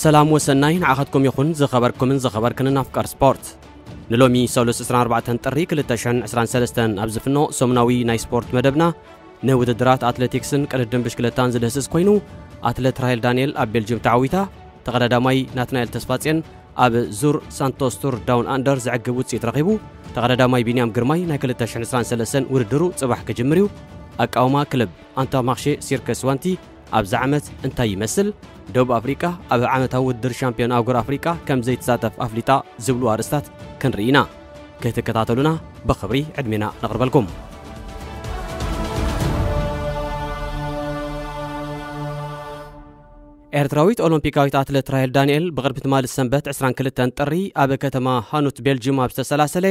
ሰላም ወሰናይ ንዓኻትኩም ይኹን ዝኸበርኩምን ዝኸበርክንን ኣፍቃር ስፖርት። ንሎሚ ሰሉስ ዕስራን ኣርባዕተን ጥሪ ክልተ ሽሕን ዕስራን ሰለስተን ኣብ ዝፍኖ ሰሙናዊ ናይ ስፖርት መደብና፣ ንውድድራት ኣትሌቲክስን ቅድድም ብሽክለታን ዝድህስስ ኮይኑ፣ ኣትሌት ራሄል ዳንኤል ኣብ ቤልጅም ተዓዊታ፣ ተቐዳዳማይ ናትናኤል ተስፋጽዮን ኣብ ዙር ሳንቶስ ቱር ዳውን ኣንደር ዘዕግብ ውጽኢት ረኺቡ፣ ተቐዳዳማይ ቢንያም ግርማይ ናይ ክልተ ሽሕን ዕስራን ሰለስተን ውድድሩ ጽባሕ ክጅምር እዩ። ኣቃውማ ክለብ ኣንታማኽሼ ሲርከስ ዋንቲ ኣብዚ ዓመት እንታይ ይመስል? ደቡብ ኣፍሪቃ ኣብ ዓመታዊ ውድድር ሻምፒዮን ኣህጉር ኣፍሪቃ ከም ዘይትሳተፍ ኣፍሊጣ ዝብሉ ኣርእስታት ክንርኢ ኢና። ክትከታተሉና ብኽብሪ ዕድሜና ነቕርበልኩም። ኤርትራዊት ኦሎምፒካዊት ኣትሌት ራሄል ዳንኤል ብቕድሚ ትማሊ ሰንበት ዕስራን ክልተን ጥሪ ኣብ ከተማ ሃኑት ቤልጅም ኣብ ዝተሰላሰለ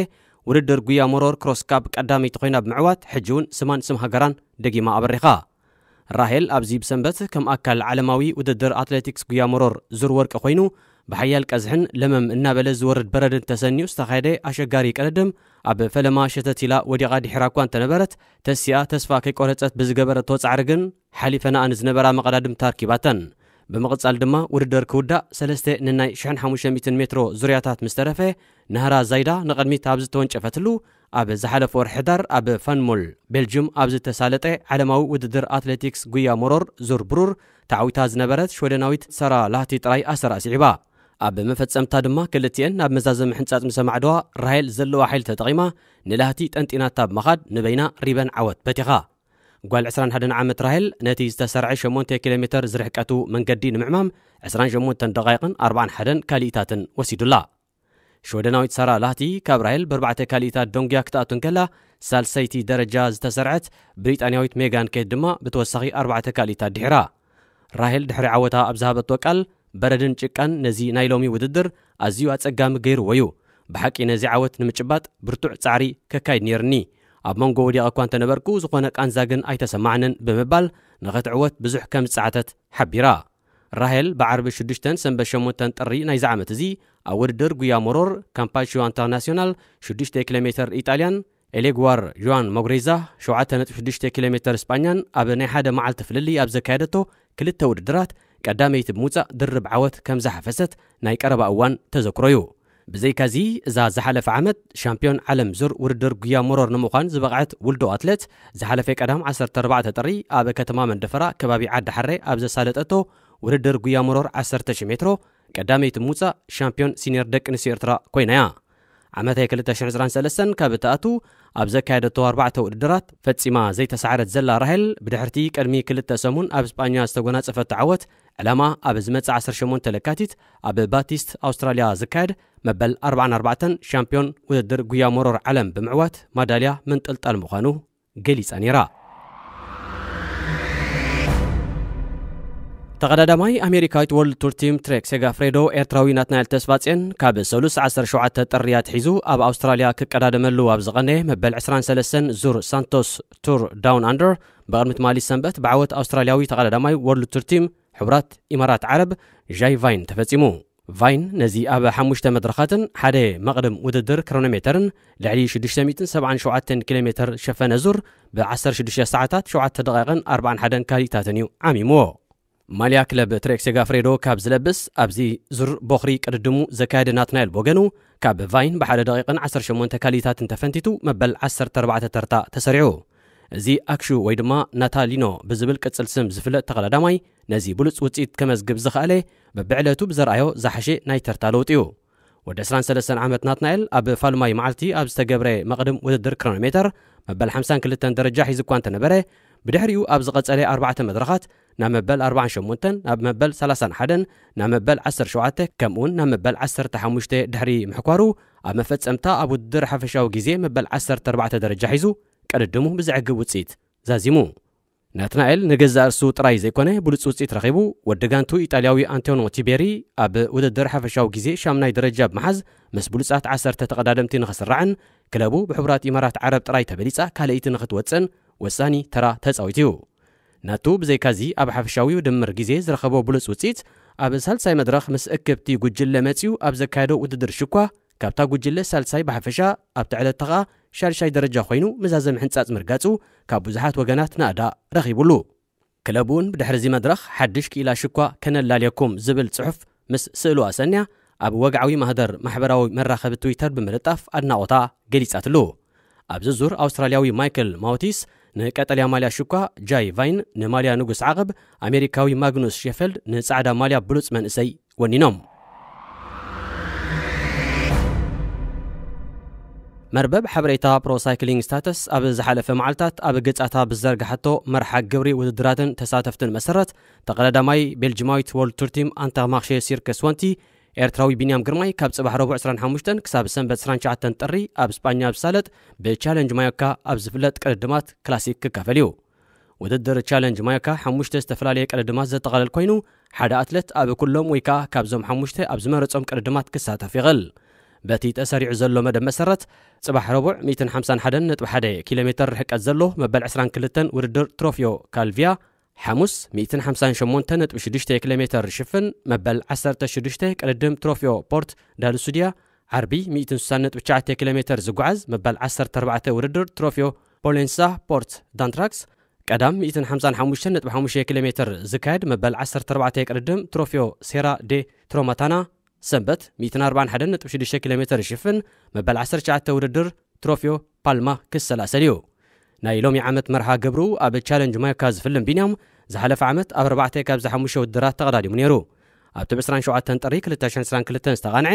ውድድር ጉያ መሮር ክሮስ ካፕ ቀዳመይቲ ኮይና ብምዕዋት፣ ሕጂ እውን ስማን ስም ሃገራን ደጊማ ኣበሪኻ። ራሄል ኣብዚ ብሰንበት ከም ኣካል ዓለማዊ ውድድር ኣትሌቲክስ ጉያ መሮር ዙር ወርቂ ኮይኑ፣ ብሓያል ቀዝሕን ለመም እናበለ ዝወርድ በረድን ተሰንዩ ዝተኻየደ ኣሸጋሪ ቅድድም ኣብ ፈለማ ሸተት ኢላ ወዲቓ ድሒራ እኳ እንተነበረት፣ ተሲኣ ተስፋ ከይቆረጸት ብዝገበረቶ ጻዕሪ ግን፣ ሓሊፈናኣ ንዝነበራ መቐዳድምታ ኣርኪባተን። ብምቕጻል ድማ ውድድር ክውዳእ ሰለስተ ንናይ ሽሕን ሓሙሽተ ሚእትን ሜትሮ ዙርያታት ምስ ተረፈ፣ ናህራ ዛይዳ ንቕድሚት ኣብ ዝተወንጨፈትሉ፣ ኣብ ዝሓለፈ ወርሒ ሕዳር ኣብ ፋንሞል ቤልጅም ኣብ ዝተሳለጠ ዓለማዊ ውድድር ኣትሌቲክስ ጉያ መሮር ዙር ብሩር ተዓዊታ ዝነበረት ሽወደናዊት ሳራ ላህቲ ጥራይ ኣሰር ኣስዒባ። ኣብ መፈጸምታ ድማ ክልቲኤን ናብ መዛዘሚ ሕንጻጽ ምስ ኣማዕደዋ፣ ራሄል ዘለዋ ሓይሊ ተጠቒማ ንላህቲ ጠንጢናታ ብምኻድ ንበይና ሪበን ዓወት በቲኻ። ጓል ዕስራን ሓደን ዓመት ራሄል ነቲ ዝተሰርዐ ሸሞንተ ኪሎ ሜተር ዝርሕቀቱ መንገዲ ንምዕማም ዕስራን ሸሞንተን ደቓይቕን ኣርባዓን ሓደን ካሊኢታትን ወሲዱላ። ሽወደናዊት ሳራ ላህቲ ካብ ራሄል ብኣርባዕተ ካሊኢታት ደንጉያ ክትኣቱ እንከላ፣ ሳልሰይቲ ደረጃ ዝተሰርዐት ብሪጣንያዊት ሜጋን ኬት ድማ ብተወሳኺ ኣርባዕተ ካሊኢታት ድሒራ። ራሄል ድሕሪ ዓወታ ኣብ ዝሃበቶ ቃል፣ በረድን ጭቃን ነዚ ናይ ሎሚ ውድድር ኣዝዩ ኣጸጋሚ ገይርዎ እዩ። ብሓቂ ነዚ ዓወት ንምጭባጥ ብርቱዕ ጻዕሪ ከካይድ ነይርኒ። ኣብ መንጎ ወዲቐ እኳ እንተነበርኩ፣ ዝኾነ ቃንዛ ግን ኣይተሰማዕንን ብምባል፣ ንኽትዕወት ብዙሕ ከም ዝጸዓተት ሓቢራ። ራሄል ብዓርቢ ሽዱሽተን ሰንበት ሸሞንተን ጥሪ ናይዚ ዓመት እዚ ኣብ ውድድር ጉያ መሮር ካምፓሽዮ ኢንተርናሲዮናል ሽዱሽተ ኪሎ ሜተር ኢጣልያን ኤሌግዋር ዮዋን ሞግሬዛ ሸውዓተ ነጥቢ ሽዱሽተ ኪሎ ሜተር ስጳኛን ኣብ ናይ ሓደ መዓልቲ ፍልልይ ኣብ ዘካየደቶ ክልተ ውድድራት ቀዳመይቲ ብምውጻእ ድርብ ዓወት ከም ዝሓፈሰት ናይ ቀረባ እዋን ተዘክሮ እዩ። ብዘይካዚ፣ እዛ ዝሓለፈ ዓመት ሻምፒዮን ዓለም ዙር ውድድር ጉያ መሮር ንምዃን ዝበቕዐት ውልዶ ኣትሌት፣ ዝሓለፈ ቀዳም ዓሰርተ ኣርባዕተ ጥሪ ኣብ ከተማ መንደፈራ ከባቢ ዓዲ ሓሬ ኣብ ዘሳለጠቶ ውድድር ጉያ መሮር ዓሰርተ ሺሕ ሜትሮ ቀዳመይቲ ምውጻእ ሻምፒዮን ሲኒየር ደቂ ኣንስትዮ ኤርትራ ኮይና እያ። ዓመተ ክልተ ሽሕን ዕስራን ሰለስተን ካብ እትኣቱ ኣብ ዘካየደቶ ኣርባዕተ ውድድራት ፈጺማ ዘይተሳዕረት ዘላ ራሄል፣ ብድሕርቲ ቅድሚ ክልተ ሰሙን ኣብ ስጳኛ ዝተጎናጸፈቶ ዓወት፣ ዕላማ ኣብ ዝመጽእ ዓሰርተ ሸሞንተ ለካቲት ኣብ ባቲስት ኣውስትራልያ ዝካየድ መበል ኣርባዓን ኣርባዕተን ሻምፒዮን ውድድር ጉያ መሮር ዓለም ብምዕዋት ማዳልያ ምንጥልጣል ምዃኑ ገሊጻ ነይራ። ተቐዳዳማይ ኣሜሪካዊት ወርልድ ቱር ቲም ትሬክ ሴጋፍሬዶ፣ ኤርትራዊ ናትናኤል ተስፋጽዮን ካብ ሰሉስ ዓሰርተ ሸውዓተ ጥሪ ኣትሒዙ ኣብ ኣውስትራልያ ክቀዳደመሉ ኣብ ዝቐነየ መበል ዕስራን ሰለስተን ዙር ሳንቶስ ቱር ዳውን ኣንደር፣ ብቕድሚ ትማሊ ሰንበት ብዓወት ኣውስትራልያዊ ተቐዳዳማይ ወርልድ ቱር ቲም ሕቡራት ኢማራት ዓረብ ዣይ ቫይን ተፈጺሙ። ቫይን ነዚ ኣብ ሓሙሽተ መድረኻትን ሓደ መቕድም ውድድር ክሮኖሜተርን ልዕሊ ሽዱሽተ ሚእትን ሰብዓን ሸውዓተን ኪሎ ሜተር ዝሸፈነ ዙር ብ ዓሰርተ ሽዱሽተ ሰዓታት ሸውዓተ ደቂቕን ኣርባዓን ሓደን ካሊእታትን እዩ ዓሚምዎ። ማልያ ክለብ ትሬክ ሴጋፍሬዶ ካብ ዝለብስ፣ ኣብዚ ዙር ቦኽሪ ቅድድሙ ዘካየደ ናትናኤል ቦገኑ፣ ካብ ቫይን ብሓደ ደቂቕን ዓሰርተ ሸሞንተ ካሊእታትን ተፈንቲቱ መበል ዓሰርተ ኣርባዕተ ተርታ ተሰሪዑ። እዚ ኣክሹ ወይ ድማ ናታሊኖ ብዝብል ቅጽል ስም ዝፍለጥ ተቐዳዳማይ፣ ነዚ ብሉጽ ውጽኢት ከመዝግብ ዝኸኣለ፣ በብዕለቱ ብዘርኣዮ ዝሓሸ ናይ ተርታ ለውጢ እዩ። ወዲ ዕስራን ሰለስተን ዓመት ናትናኤል ኣብ ፋልማይ መዓልቲ ኣብ ዝተገብረ መቕድም ውድድር ክሮኖሜተር መበል ሓምሳን ክልተን ደረጃ ሒዙ እኳ እንተነበረ፣ ብድሕሪኡ ኣብ ዝቐጸለ ኣርባዕተ መድረኻት ናብ መበል ኣርባዓን ሸሞንተን፣ ናብ መበል ሰላሳን ሓደን፣ ናብ መበል ዓሰርተ ሸውዓተ፣ ከምኡውን ናብ መበል ዓሰርተ ሓሙሽተ ድሕሪ ምሕኳሩ፣ ኣብ መፈጸምታ ኣብ ውድድር ሓፈሻዊ ግዜ መበል ዓሰርተ ኣርባዕተ ደረጃ ሒዙ ቅድድሙ ብዘዕግብ ውጽኢት ዛዚሙ። ናትናኤል ንገዛእ ርእሱ ጥራይ ዘይኮነ ብሉጽ ውጽኢት ረኺቡ፣ ወዲ ጋንቱ ኢጣልያዊ ኣንቶኖ ቲቤሪ ኣብ ውድድር ሓፈሻዊ ግዜ ሻምናይ ደረጃ ብምሓዝ፣ ምስ ብሉጻት ዓሰርተ ተቐዳደምቲ ንኽስራዕን ክለቡ ብሕቡራት ኢማራት ዓረብ ጥራይ ተበሊጻ ካልኣይቲ ንኽትወጽእን ወሳኒ ተራ ተጻዊቱ እዩ። ናቱ ብዘይካዚ ኣብ ሓፈሻዊ ድምር ግዜ ዝረኸቦ ብሉጽ ውጽኢት፣ ኣብ ሳልሳይ መድረኽ ምስ እክብቲ ጉጅለ መጺኡ ኣብ ዘካየዶ ውድድር ሽኳ፣ ካብታ ጉጅለ ሳልሳይ ብሓፈሻ ኣብቲ ዕለት ከኣ ሻድሻይ ደረጃ ኮይኑ መዛዘሚ ሕንጻጽ ምርጋጹ ካብ ብዙሓት ወገናት ናእዳ ረኺቡሉ። ክለብ እውን ብድሕሪ እዚ መድረኽ ሓድሽ ክኢላ ሽኳ ከነላልየኩም ዝብል ጽሑፍ ምስ ስእሉ ኣሰንያ ኣብ ወግዓዊ ማህደር ማሕበራዊ መራኸቢ ትዊተር ብምልጣፍ ኣድናቖታ ገሊጻትሉ። ኣብዚ ዙር ኣውስትራልያዊ ማይክል ማውቲስ ንቀጠልያ ማልያ ሽኳ፣ ጃይ ቫይን ንማልያ ንጉስ ዓቐብ፣ ኣሜሪካዊ ማግኑስ ሼፈልድ ንጻዕዳ ማልያ ብሉጽ መንእሰይ ወኒኖም። መርበብ ሓበሬታ ፕሮ ሳይክሊንግ ስታተስ ኣብ ዝሓለፈ መዓልታት ኣብ ገጻታ ብዘርግሓቶ መርሓ ግብሪ ውድድራትን ተሳተፍትን መሰረት፣ ተቐዳዳማይ ቤልጅማዊት ወርልድ ቱር ቲም ኣንታማክሼ ሲርከስ ወንቲ፣ ኤርትራዊ ቢንያም ግርማይ ካብ ጽባሕ ረቡዕ ዕስራን ሓሙሽተን ክሳብ ሰንበት ዕስራን ትሽዓተን ጥሪ ኣብ ስጳኛ ኣብ ዝሳለጥ ብቻለንጅ ማዮካ ኣብ ዝፍለጥ ቅድድማት ክላሲክ ክካፈል እዩ። ውድድር ቻለንጅ ማዮካ ሓሙሽተ ዝተፈላለየ ቅድድማት ዘጠቓልል ኮይኑ፣ ሓደ ኣትለት ኣብ ኩሎም ወይ ከኣ ካብዞም ሓሙሽተ ኣብ ዝመረጾም ቅድድማት ክሳተፍ ይኽእል። በቲ ተሰሪዑ ዘሎ መደብ መሰረት፣ ጽባሕ ረቡዕ ሚእትን ሓምሳን ሓደን ነጥቢ ሓደ ኪሎ ሜተር ርሕቀት ዘሎ መበል ዕስራን ክልተን ውድድር ትሮፊዮ ካልቪያ፣ ሓሙስ ሚእትን ሓምሳን ሸሞንተን ነጥቢ ሽዱሽተ ኪሎ ሜተር ሽፍን መበል ዓሰርተ ሽዱሽተ ቅድድም ትሮፊዮ ፖርት ዳልሱድያ፣ ዓርቢ ሚእትን ስሳን ነጥቢ ትሽዓተ ኪሎ ሜተር ዝጓዓዝ መበል ዓሰርተ ኣርባዕተ ውድድር ትሮፊዮ ፖሌንሳ ፖርት ዳንትራክስ፣ ቀዳም ሚእትን ሓምሳን ሓሙሽተን ነጥቢ ሓሙሽተ ኪሎ ሜተር ዝካየድ መበል ዓሰርተ ኣርባዕተ ቅድድም ትሮፊዮ ሴራ ዴ ትሮማታና፣ ሰንበት ሚእትን ኣርባዓን ሓደን ነጥቢ ሽዱሽተ ኪሎ ሜተር ይሽፍን መበል ዓሰርተ ትሽዓተ ውድድር ትሮፊዮ ፓልማ ክሰላሰል እዩ። ናይ ሎሚ ዓመት መርሃ ግብሩ ኣብ ቻለንጅ ማዮካ ዝፍልም ቢንያም፣ ዝሓለፈ ዓመት ኣብ ኣርባዕተ ካብዚ ሓሙሽተ ውድድራት ተቐዳዲሙ ነይሩ። ኣብቲ ብ ዕስራን ሸውዓተን ጥሪ ክልተ ሽሕን ዕስራን ክልተን ዝተቓንዐ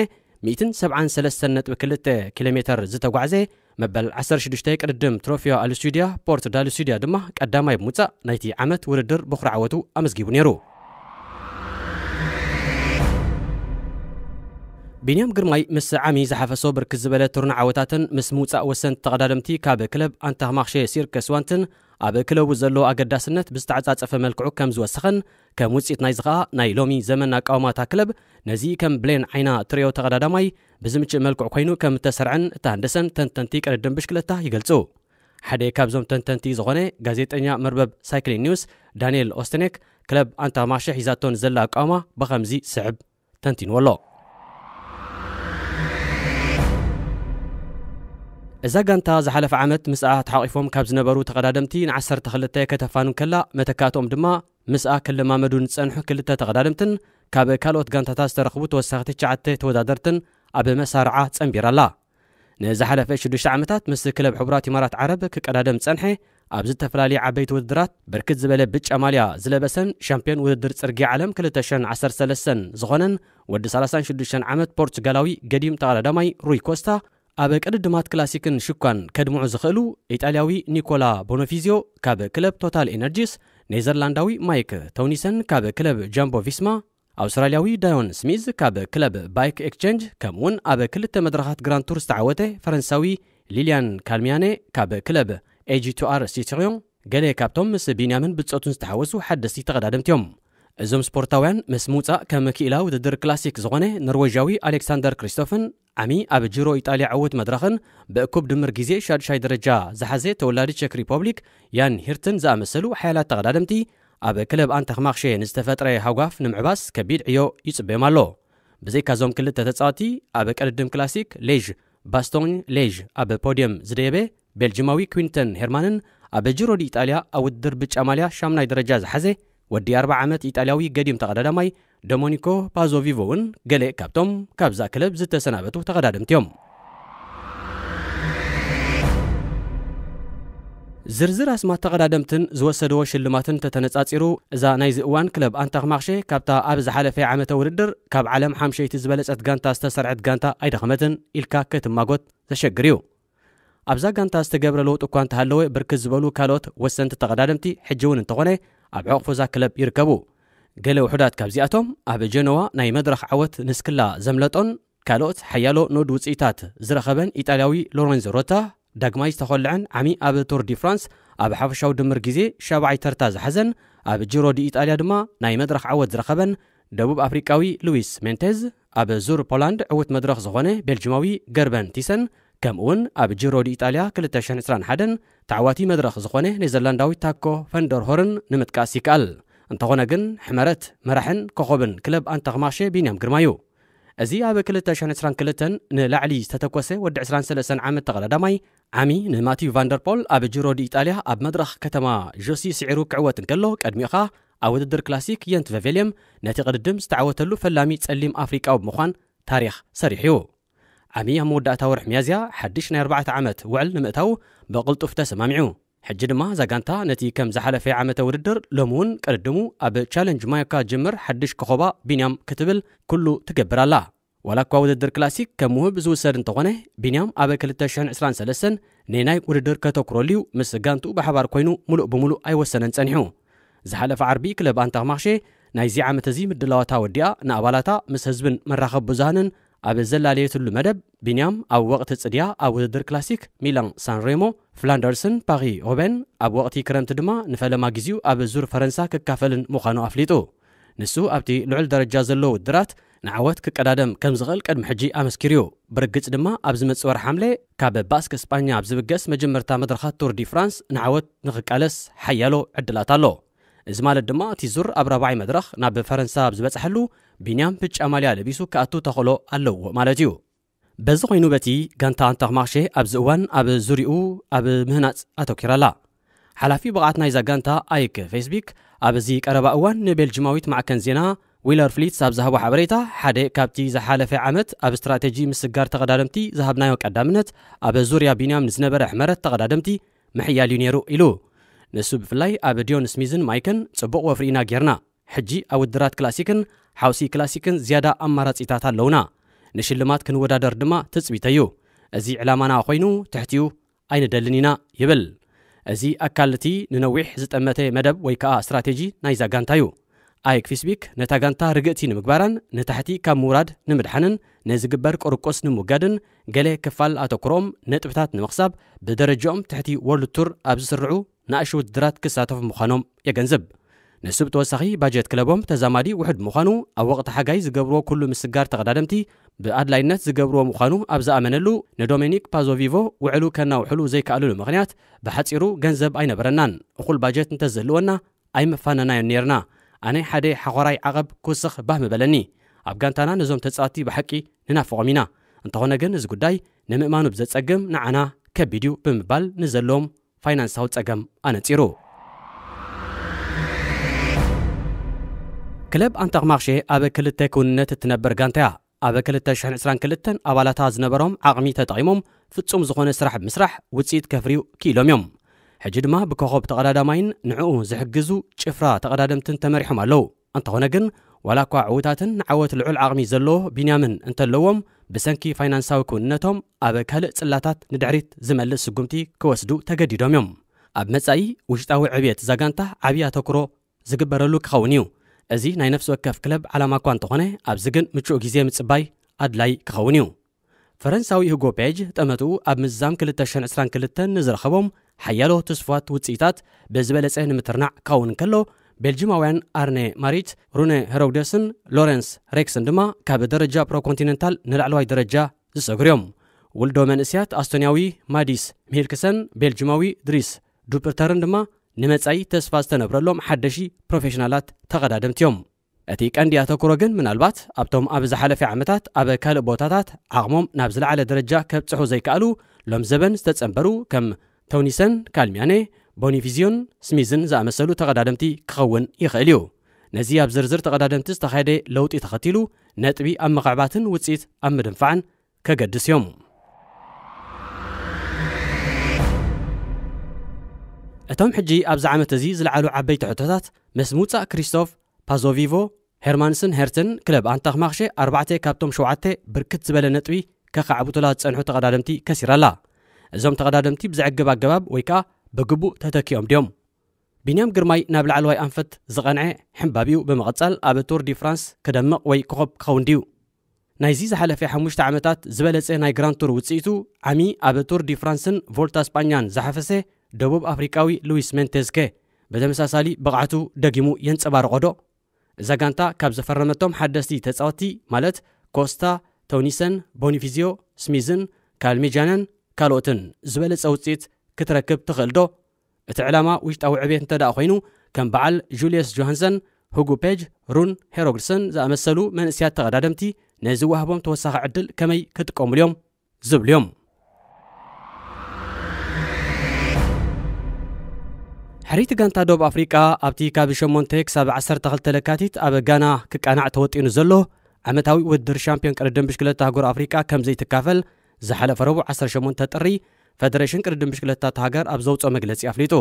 ሚእትን ሰብዓን ሰለስተን ነጥቢ ክልተ ኪሎ ሜተር ዝተጓዕዘ መበል ዓሰርተ ሽዱሽተ ቅድድም ትሮፊዮ ኣልሱድያ ፖርት ዳልሱድያ ድማ ቀዳማይ ብምውጻእ ናይቲ ዓመት ውድድር በኹሪ ዓወቱ ኣመዝጊቡ ነይሩ። ቢንያም ግርማይ ምስ ዓሚ ዝሓፈሶ ብርክት ዝበለ ትሩን ዓወታትን ምስ ምውጻእ ወሰንቲ ተቐዳደምቲ ካብ ክለብ ኣንታክማክሼ ሲርከስ ዋንትን ኣብ ክለቡ ዘሎ ኣገዳስነት ብዝተዓጻጸፈ መልክዑ ከም ዝወሰኸን፣ ከም ውጽኢት ናይዚ ኸኣ ናይ ሎሚ ዘመን ኣቃውማ እታ ክለብ ነዚ ከም ብሌን ዓይና ትርእዮ ተቐዳዳማይ ብዝምችእ መልክዑ ኮይኑ ከም እተሰርዐን እተሃንደሰን ተንተንቲ ቅድድም ብሽክለታ ይገልጹ። ሓደ ካብዞም ተንተንቲ ዝኾነ ጋዜጠኛ መርበብ ሳይክሊን ኒውስ ዳንኤል ኦስተኔክ፣ ክለብ ኣንታክማክሼ ሒዛቶ ንዘላ ኣቃውማ ብኸምዚ ስዕብ ተንቲንዎ ኣሎ። እዛ ጋንታ ዝሓለፈ ዓመት ምስኣ ተሓቒፎም ካብ ዝነበሩ ተቐዳደምቲ ንዓሰርተ ክልተ ከተፋኑ ከላ፣ መተካእትኦም ድማ ምስኣ ክለማመዱ ንጸንሑ ክልተ ተቐዳደምትን ካብ ካልኦት ጋንታታት ዝተረኽቡ ተወሳኺ ትሽዓተ ተወዳደርትን ኣብ መሳርዓ ጸንቢራ ኣላ። ንዝሓለፈ ሽዱሽተ ዓመታት ምስ ክለብ ሕቡራት ኢማራት ዓረብ ክቀዳደም ጸንሐ፣ ኣብ ዝተፈላለየ ዓበይቲ ውድድራት ብርክት ዝበለ ብጫ ማልያ ዝለበሰን ሻምፒዮን ውድድር ጽርግያ ዓለም ክልተ ሽሕን ዓሰርተ ሰለስተን ዝኾነን ወዲ ሰላሳን ሽዱሽተን ዓመት ፖርቹጋላዊ ገዲም ተቐዳዳማይ ሩይ ኮስታ፣ ኣብ ቅድድማት ክላሲክን ሽኳን ከድምዑ ዝኽእሉ፣ ኢጣልያዊ ኒኮላ ቦኖፊዚዮ ካብ ክለብ ቶታል ኤነርጂስ፣ ኔዘርላንዳዊ ማይክ ቶኒሰን ካብ ክለብ ጃምቦ ቪስማ፣ ኣውስትራልያዊ ዳዮን ስሚዝ ካብ ክለብ ባይክ ኤክስቼንጅ፣ ከምኡውን ኣብ ክልተ መድረኻት ግራንድ ቱር ዝተዓወተ ፈረንሳዊ ሊልያን ካልሚያኔ ካብ ክለብ ኤጂ ቱ ኣር ሲትሪዮን፣ ገለ ካብቶም ምስ ቢንያምን ብጾቱን ዝተሓወሱ ሓደስቲ ተቐዳደምቲ እዮም። እዞም ስፖርታውያን ምስ ምውጻእ ከም ክኢላ ውድድር ክላሲክ ዝኾነ ኖርዌዥያዊ ኣሌክሳንደር ክሪስቶፍን፣ ዓሚ ኣብ ጂሮ ኢጣልያ ዕዉት መድረኽን ብእኩብ ድምር ግዜ ሻድሻይ ደረጃ ዝሓዘ ተወላዲ ቸክ ሪፐብሊክ ያን ሂርትን ዝኣመሰሉ ሓያላት ተቐዳደምቲ፣ ኣብ ክለብ ኣንታክማክሼ ንዝተፈጥረ ሃጓፍ ንምዕባስ ከቢድ ዕዮ ይጽበዮም ኣሎ። ብዘይካዞም ክልተ ተጻወቲ፣ ኣብ ቅድድም ክላሲክ ሌዥ ባስቶኝ ሌዥ ኣብ ፖድየም ዝደየበ ቤልጅማዊ ኩንተን ሄርማንን፣ ኣብ ጂሮ ዲ ኢጣልያ ኣብ ውድድር ብጫ ማልያ ሻምናይ ደረጃ ዝሓዘ ወዲ ኣርብዓ ዓመት ኢጣልያዊ ገዲም ተቐዳዳማይ ዶሞኒኮ ፓዞቪቮ እውን ገለ ካብቶም ካብዛ ክለብ ዝተሰናበቱ ተቐዳደምቲ እዮም። ዝርዝር ኣስማት ተቐዳደምትን ዝወሰድዎ ሽልማትን ተተነጻጺሩ፣ እዛ ናይዚ እዋን ክለብ ኣንታክማክሼ ካብታ ኣብ ዝሓለፈ ዓመተ ውድድር ካብ ዓለም ሓምሸይቲ ዝበለጸት ጋንታ ዝተሰርዐት ጋንታ ኣይደኸመትን ኢልካ ክትማጎት ዘሸግር እዩ። ኣብዛ ጋንታ ዝተገብረ ለውጢ እኳ እንተሃለወ፣ ብርክት ዝበሉ ካልኦት ወሰንቲ ተቐዳደምቲ ሕጂ እውን እንተኾነ ኣብ ሕቕፎ እዛ ክለብ ይርከቡ። ገለ ውሑዳት ካብዚኣቶም ኣብ ጀነዋ ናይ መድረኽ ዓወት ንስክላ ዘምለጦን ካልኦት ሓያሎ ኖድ ውጽኢታት ዝረኸበን ኢጣልያዊ ሎረንዞ ሮታ፣ ዳግማይ ዝተኾልዐን ዓሚ ኣብ ቱር ዲ ፍራንስ ኣብ ሓፈሻዊ ድምር ግዜ ሻብዓይ ተርታ ዝሓዘን፣ ኣብ ጂሮ ዲ ኢጣልያ ድማ ናይ መድረኽ ዓወት ዝረኸበን ደቡብ ኣፍሪቃዊ ሉዊስ ሜንቴዝ፣ ኣብ ዙር ፖላንድ ዕዉት መድረኽ ዝኾነ ቤልጅማዊ ገርበን ቲሰን፣ ከምኡውን ኣብ ጂሮ ዲ ኢጣልያ ክልተ ሽሕን ዕስራን ሓደን ተዓዋቲ መድረኽ ዝኾነ ኔዘርላንዳዊ ታኮ ፈንደርሆርን ንምጥቃስ ይከኣል። እንተኾነ ግን፣ ሕመረት መራሕን ኮኸብን ክለብ ኣንታክማሼ ቢንያም ግርማ እዩ። እዚ ኣብ ክልተ ሽሕን ዕስራን ክልተን ንላዕሊ ዝተተኮሰ ወዲ ዕስራን ሰለስተን ዓመት ተቐዳዳማይ፣ ዓሚ ንማቲዩ ቫንደርፖል ኣብ ጂሮ ዲ ኢጣልያ ኣብ መድረኽ ከተማ ጆሲ ስዒሩ ክዕወት እንከሎ፣ ቅድሚኡ ኸኣ ኣብ ውድድር ክላሲክ የንት ቨቬልየም ነቲ ቅድድም ዝተዓወተሉ ፈላሚ ጸሊም ኣፍሪቃዊ ብምዃን ታሪኽ ሰሪሑ እዩ። ዓሚ ኣብ መወዳእታ ወርሒ ሚያዝያ ሓድሽ ናይ ኣርባዕተ ዓመት ውዕል ንምእታው ብቕልጡፍ ተሰማሚዑ። ሕጂ ድማ እዛ ጋንታ ነቲ ከም ዝሓለፈ ዓመተ ውድድር ሎሚ እውን ቅድድሙ ኣብ ቻለንጅ ማዮካ ጅምር ሓድሽ ኮኾባ ቢንያም ክትብል ኩሉ ትገብር ኣላ። ዋላ እኳ ውድድር ክላሲክ ከም ውህብ ዝውሰድ እንተኾነ፣ ቢንያም ኣብ ክልተ ሽሕን ዕስራን ሰለስተን ንናይ ውድድር ከተኩረሉ እዩ ምስ ጋንቱ ብሓባር ኮይኑ ሙሉእ ብሙሉእ ኣይወሰነን ጸኒሑ። ዝሓለፈ ዓርቢ ክለብ ኣንታክ ማርሼ ናይዚ ዓመት እዚ ምድላዋታ ወዲኣ ንኣባላታ ምስ ህዝብን መራኸብ ብዙሃንን ኣብ ዘላለየትሉ መደብ፣ ቢንያም ኣብ ወቕቲ ጽድያ ኣብ ውድድር ክላሲክ ሚላን ሳንሬሞ፣ ፍላንደርስን ፓሪ ሩበን፣ ኣብ ወቕቲ ክረምቲ ድማ ንፈለማ ግዜኡ ኣብ ዙር ፈረንሳ ክካፈልን ምዃኑ ኣፍሊጡ። ንሱ ኣብቲ ልዑል ደረጃ ዘለዎ ውድድራት ንዓወት ክቀዳደም ከም ዝኽእል ቅድሚ ሕጂ ኣመስኪሩ እዩ። ብርግጽ ድማ ኣብ ዝመጽእ ወርሒ ሓምለ ካብ ባስክ ስጳኛ ኣብ ዝብገስ መጀመርታ መድረኻት ቱር ዲ ፍራንስ ንዓወት ንኽቃለስ ሓያሎ ዕድላት ኣሎ። እዚ ማለት ድማ እቲ ዙር ኣብ ራብዓይ መድረኽ ናብ ፈረንሳ ኣብ ዝበጽሐሉ ቢንያም ብጫ ማልያ ለቢሱ ክኣቱ ተኽእሎ ኣለዎ ማለት እዩ። በዚ ኮይኑ በቲ ጋንታ ኣንታክ ማርሼ ኣብዚ እዋን ኣብ ዙሪኡ ኣብ ምህናጽ ኣተኪራ ኣላ። ሓላፊ ብቕዓት ናይዛ ጋንታ ኣይክ ፌስቢክ ኣብዚ ቀረባ እዋን ንቤልጅማዊት ማዕከን ዜና ዊለር ፍሊትስ ኣብ ዝሃቦ ሓበሬታ፣ ሓደ ካብቲ ዝሓለፈ ዓመት ኣብ ስትራቴጂ ምስጋር ተቐዳደምቲ ዝሃብናዮ ቀዳምነት ኣብ ዙርያ ቢንያም ንዝነበረ ሕመረት ተቐዳደምቲ ምሕያል እዩ ነይሩ ኢሉ። ንሱ ብፍላይ ኣብ ዲዮን ስሚዝን ማይክን ጽቡቕ ወፍሪ ኢና ጌርና። ሕጂ ኣብ ውድድራት ክላሲክን ሓውሲ ክላሲክን ዝያዳ ኣማራጺታት ኣለውና። ንሽልማት ክንወዳደር ድማ ትጽቢተይ እዩ። እዚ ዕላማና ኮይኑ ትሕቲኡ ኣይንደልን ኢና ይብል። እዚ ኣካል እቲ ንነዊሕ ዝጠመተ መደብ ወይ ከኣ ስትራቴጂ ናይዛ ጋንታ እዩ። ኣይክ ፊስቢክ ነታ ጋንታ ርግእቲ ንምግባራን ንታሕቲ ካብ ምውራድ ንምድሓንን ንዝግበር ቁርቁስ ንምውጋድን ገለ ክፋል ኣተኩሮም ነጥብታት ንምኽሳብ ብደረጃኦም ትሕቲ ወርልድ ቱር ኣብ ዝስርዑ ንኣሽቱ ውድድራት ክሳተፉ ምዃኖም የገንዝብ። ንሱ ብተወሳኺ ባጀት ክለቦም ተዛማዲ ውሑድ ምዃኑ ኣብ ወቕቲ ሓጋይ ዝገብርዎ ኩሉ ምስጋር ተቐዳደምቲ ብኣድላይነት ዝገብርዎ ምዃኑ ኣብ ዝኣመነሉ ንዶሜኒክ ፓዞቪቮ ውዕሉ ከናውሕሉ ዘይከኣሉሉ ምኽንያት ብሓጺሩ ገንዘብ ኣይነበረናን። እኹል ባጀት እንተዝህልወና ኣይመፋነናዮን ነይርና። ኣነ ሓደ ሓኾራይ ዓቐብ ክውስኽ ባህ ምበለኒ። ኣብ ጋንታና ነዞም ተጻወትቲ ብሓቂ ንናፍቖም ኢና። እንተኾነ ግን እዚ ጉዳይ ንምእማኑ ብዘጸግም ንዓና ከቢድ እዩ ብምባል ንዘለዎም ፋይናንሳዊ ጸገም ኣነጺሩ። ክለብ ኣንታክ ማርሼ ኣብ ክልተ ክውንነት እትነብር ጋንታ እያ። ኣብ ክልተ ሽሕን ዕስራን ክልተን ኣባላታ ዝነበሮም ዓቕሚ ተጠቒሞም ፍጹም ዝኾነ ስራሕ ብምስራሕ ውጽኢት ከፍርዩ ክኢሎም እዮም። ሕጂ ድማ ብኮኸብ ተቐዳዳማይን ንዕኡ ዝሕግዙ ጭፍራ ተቐዳደምትን ተመሪሖም ኣለዉ። እንተኾነ ግን ዋላ እኳ ዕዉታትን ንዓወት ልዑል ዓቕሚ ዘለዎ ቢንያምን እንተለዎም ብሰንኪ ፋይናንሳዊ ክውንነቶም ኣብ ካልእ ጽላታት ንድሕሪት ዝመልስ ስጉምቲ ክወስዱ ተገዲዶም እዮም። ኣብ መጻኢ ውሽጣዊ ዕብየት እዛ ጋንታ ዓብዪ ኣተኩሮ ዝግበረሉ ክኸውን እዩ። እዚ ናይ ነፍሲ ወከፍ ክለብ ዓላማ እኳ እንተኾነ ኣብዚ ግን ምቹእ ግዜ ምጽባይ ኣድላይ ክኸውን እዩ። ፈረንሳዊ ሁጎ ፔጅ ጠመትኡ ኣብ ምዝዛም ክልተ ሽሕን ዕስራን ክልተን ንዝረኸቦም ሓያሎ ትስፉዋት ውጽኢታት ብዝበለጸ ንምትርናዕ ክኸውን እንከሎ ቤልጅማውያን ኣርነ ማሪት፣ ሩነ ሄሮግደስን ሎረንስ ሬክስን ድማ ካብ ደረጃ ፕሮኮንቲነንታል ንላዕለዋይ ደረጃ ዝሰግሩ እዮም። ውልዶ መንእስያት ኣስቶንያዊ ማዲስ ሚሄልክሰን ቤልጅማዊ ድሪስ ዱፕርተርን ድማ ንመጻኢ ተስፋ ዝተነብረሎም ሓደሺ ፕሮፌሽናላት ተቐዳደምቲ እዮም። እቲ ቀንዲ ኣተኩሮ ግን ምናልባት ኣብቶም ኣብ ዝሓለፈ ዓመታት ኣብ ካልእ ቦታታት ዓቕሞም ናብ ዝለዓለ ደረጃ ከብጽሑ ዘይከኣሉ ሎም ዘበን ዝተጸንበሩ ከም ቶኒሰን ካልሚያኔ፣ ቦኒፊዚዮን ስሚዝን ዝኣመሰሉ ተቐዳደምቲ ክኸውን ይኽእል እዩ። ነዚ ኣብ ዝርዝር ተቐዳደምቲ ዝተኻየደ ለውጢ ተኸቲሉ ነጥቢ ኣብ ምኽዕባትን ውጽኢት ኣብ ምድንፋዕን ከገድስ እዮም። እቶም ሕጂ ኣብዚ ዓመት እዚ ዝለዓሉ ዓበይቲ ሕቶታት ምስ ምውጻእ ክሪስቶፍ ፓዞቪቮ፣ ሄርማንስን ሄርትን ክለብ ኣንታክ ማክሼ ኣርባዕተ ካብቶም ሸውዓተ ብርክት ዝበለ ነጥቢ ከኻዕብቱላ ዝጸንሑ ተቐዳደምቲ ከሲራ ኣላ። እዞም ተቐዳደምቲ ብዘዕግብ ኣገባብ ወይ ከኣ ብግቡእ ተተኪኦም ድዮም? ቢንያም ግርማይ ናብ ላዕለዋይ ኣንፈት ዝቐንዐ ሕምባቢኡ ብምቕጻል ኣብ ቱር ዲ ፍራንስ ክደምቕ ወይ ኮኸብ ክኸውን ድዩ? ናይዚ ዝሓለፈ ሓሙሽተ ዓመታት ዝበለጸ ናይ ግራንድ ቱር ውጽኢቱ ዓሚ ኣብ ቱር ዲ ፍራንስን ቮልታ ስጳኛን ዝሓፈሰ ደቡብ ኣፍሪቃዊ ሉዊስ ሜንቴዝከ ብተመሳሳሊ ብቕዓቱ ደጊሙ የንጸባርቖ ዶ? እዛ ጋንታ ካብ ዘፈረመቶም ሓደስቲ ተጻወትቲ ማለት ኮስታ፣ ቶኒሰን፣ ቦኒፊዚዮ፣ ስሚዝን፣ ካልሚጃነን ካልኦትን ዝበለጸ ውጽኢት ክትረክብ ትኽእል ዶ? እቲ ዕላማ ውሽጣዊ ዕብየት እንተ ደኣ ኮይኑ ከም በዓል ጁልየስ ጆሃንሰን፣ ሁጉ ፔጅ፣ ሩን ሄሮግድሰን ዝኣመሰሉ መንእስያት ተቐዳደምቲ ነዚ ዋህቦም ተወሳኺ ዕድል ከመይ ክጥቀሙሉ እዮም ዝብሉ እዮም። ሕርይቲ ጋንታ ደቡብ ኣፍሪቃ ኣብቲ ካብ ሸሞንተ ክሳብ ዓሰርተ ክልተ ለካቲት ኣብ ጋና ክቃናዕ ተወጢኑ ዘሎ ዓመታዊ ውድድር ሻምፒዮን ቅድድም ብሽክለታ ኣህጉር ኣፍሪቃ ከም ዘይትካፈል ዝሓለፈ ረቡዕ ዓሰርተ ሸሞንተ ጥሪ ፈደሬሽን ቅድድም ብሽክለታ እታ ሃገር ኣብ ዘውፅኦ መግለፂ ኣፍሊጡ።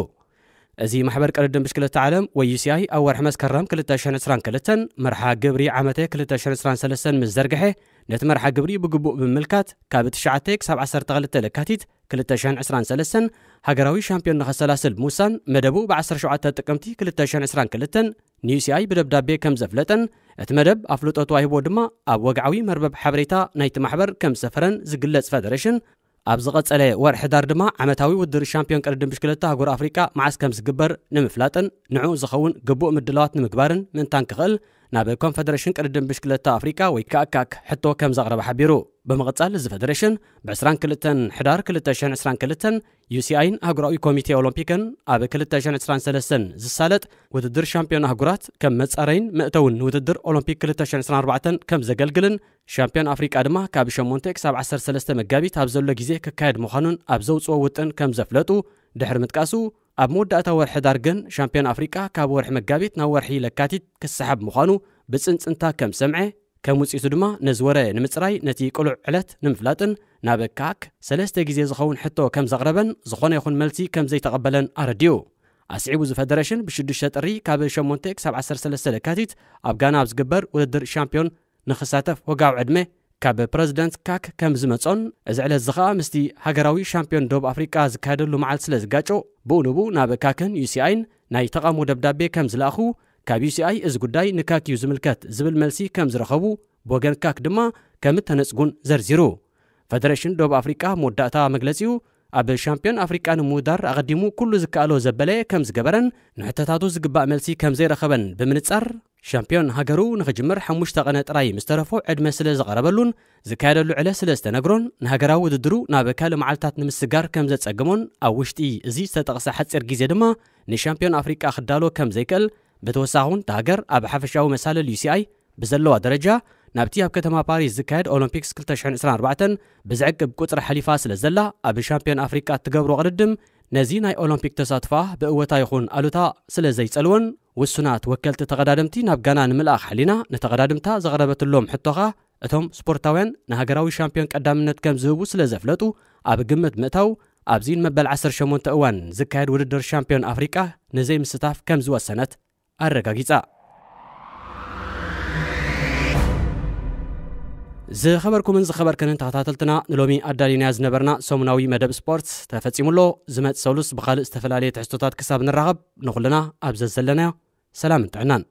እዚ ማሕበር ቅድድም ብሽክለታ ዓለም ወይ ዩ ሲ ኣይ ኣብ ወርሒ መስከረም ክልተ ሽሕን ዕስራን ክልተን መርሓ ግብሪ ዓመተ ክልተ ሽሕን ዕስራን ሰለስተን ምስ ዘርግሐ፣ ነቲ መርሓ ግብሪ ብግቡእ ብምምልካት ካብ ትሽዓተ ክሳብ ዓሰርተ ክልተ ለካቲት ክልተ ሽሕን ዕስራን ሰለስተን ሃገራዊ ሻምፒዮን ንኸሰላስል ብምውሳን መደቡ ብ ዓሰርተ ሸውዓተ ጥቅምቲ ክልተ ሽሕን ዕስራን ክልተን ን ዩ ሲ ኣይ ብደብዳቤ ከም ዘፍለጠን እቲ መደብ ኣፍልጦ ተዋሂቦ ድማ ኣብ ወግዓዊ መርበብ ሓበሬታ ናይቲ ማሕበር ከም ዝሰፈረን ዝግለጽ ፈደሬሽን፣ ኣብ ዝቐጸለ ወርሒ ሕዳር ድማ ዓመታዊ ውድድር ሻምፒዮን ቅድድም ብሽክለታ ኣህጉር ኣፍሪቃ መዓስ ከም ዝግበር ንምፍላጥን ንዕኡ ዝኸውን ግቡእ ምድላዋት ንምግባርን ምእንታን ክኽእል ናብ ኮንፈደሬሽን ቅድድም ብሽክለታ ኣፍሪቃ ወይ ካካክ ሕቶ ከም ዘቕረበ ሓቢሩ። ብምቕጻል እዚ ፈደሬሽን ብ ዕስራን ክልተን ሕዳር ክልተ ሽሕን ዕስራን ክልተን ዩ ሲ ኣይን ኣህጉራዊ ኮሚቴ ኦሎምፒክን ኣብ ክልተ ሽሕን ዕስራን ሰለስተን ዝሳለጥ ውድድር ሻምፒዮን ኣህጉራት ከም መጻረይን መእተውን ንውድድር ኦሎምፒክ ክልተ ሽሕን ዕስራን ኣርባዕተን ከም ዘገልግልን ሻምፒዮን ኣፍሪቃ ድማ ካብ ሸሞንተ ክሳብ ዓሰርተ ሰለስተ መጋቢት ኣብ ዘሎ ግዜ ክካየድ ምዃኑን ኣብ ዘውጽኦ ውጥን ከም ዘፍለጡ ድሕሪ ምጥቃሱ፣ ኣብ መወዳእታ ወርሒ ሕዳር ግን ሻምፒዮን ኣፍሪቃ ካብ ወርሒ መጋቢት ናብ ወርሒ ለካቲት ክሰሓብ ምዃኑ ብጽንጽንታ ከም ዝሰምዐ፣ ከም ውጽኢቱ ድማ ነዚ ወረ ንምጽራይ ነቲ ቅሉዕ ዕለት ንምፍላጥን ናብ ካክ ሰለስተ ግዜ ዝኸውን ሕቶ ከም ዘቕረበን ዝኾነ ይኹን መልሲ ከም ዘይተቐበለን ኣረዲኡ። ኣስዒቡ እዚ ፈደረሽን ብሽዱሽተ ጥሪ ካብ ሸሞንተ ክሳብ ዓሰርተ ሰለስተ ለካቲት ኣብ ጋና ኣብ ዝግበር ውድድር ሻምፒዮን ንኽሳተፍ ወግዓዊ ዕድመ ካብ ፕረዚደንት ካክ ከም ዝመጾን እዚ ዕለት እዚ ኸኣ ምስቲ ሃገራዊ ሻምፒዮን ደቡብ ኣፍሪቃ ዝካየደሉ መዓልቲ ስለ ዝጋጮ ብኡ ንብኡ ናብ ካክን ዩ ሲ ኣይን ናይ ተቓውሞ ደብዳቤ ከም ዝለኣኹ፣ ካብ ዩ ሲ ኣይ እዚ ጉዳይ ንካክ እዩ ዝምልከት ዝብል መልሲ ከም ዝረኸቡ ብወገን ካክ ድማ ከም እተነጽጉን ዘርዚሩ። ፈደረሽን ደቡብ ኣፍሪቃ መወዳእታ መግለጺኡ ኣብ ሻምፒዮን ኣፍሪቃ ንምውዳር ኣቐዲሙ ኩሉ ዝከኣሎ ዘበለ ከም ዝገበረን ንሕቶታቱ ዝግባእ መልሲ ከም ዘይረኸበን ብምንጻር፣ ሻምፒዮን ሃገሩ ንኽጅምር ሓሙሽተ ቀነ ጥራይ ምስ ተረፎ ዕድመ ስለ ዝቐረበሉን ዝካየደሉ ዕለት ስለ ዝተነግሮን ንሃገራዊ ውድድሩ ናብ ካልእ መዓልታት ንምስጋር ከም ዘጸግሞን ኣብ ውሽጢ እዚ ዝተጠቕሰ ሓጺር ግዜ ድማ ንሻምፒዮን ኣፍሪቃ ክዳሎ ከም ዘይክእል፣ ብተወሳኺ እውን እታ ሃገር ኣብ ሓፈሻዊ መሳልል ዩ ሲ ኣይ ብዘለዋ ደረጃ ናብቲ ኣብ ከተማ ፓሪስ ዝካየድ ኦሎምፒክስ ክልተ ሽሕን ዕስራን ኣርባዕተን ብዝዕቅብ ቁጽሪ ሓሊፋ ስለ ዘላ ኣብ ሻምፒዮን ኣፍሪቃ እትገብሮ ቅድድም ነዚ ናይ ኦሎምፒክ ተሳትፋ ብእወታ ይኹን ኣሉታ ስለ ዘይጸልወን ውሱናት ወከልቲ ተቐዳደምቲ ናብ ጋና ንምልኣኽ ሓሊና ንተቐዳድምታ ዘቕረበትሎም ሕቶኻ እቶም ስፖርታውያን ንሃገራዊ ሻምፒዮን ቀዳምነት ከም ዝህቡ ስለ ዘፍለጡ ኣብ ግምት ምእታው ኣብዚ ንመበል ዓሰርተ ሸሞንተ እዋን ዝካየድ ውድድር ሻምፒዮን ኣፍሪቃ ንዘይምስታፍ ከም ዝወሰነት ኣረጋጊጻ። ዝኸበርኩምን ዝኸበርክንን ተኸታተልትና ንሎሚ ኣዳሊናዮ ዝነበርና ሰሙናዊ መደብ ስፖርት ተፈጺሙ ኣሎ። ዝመጽእ ሰሉስ ብኻልእ ዝተፈላለየ ትሕዝቶታት ክሳብ ንራኸብ ንኹልና ኣብ ዘዘለናዮ ሰላምን ጥዕናን።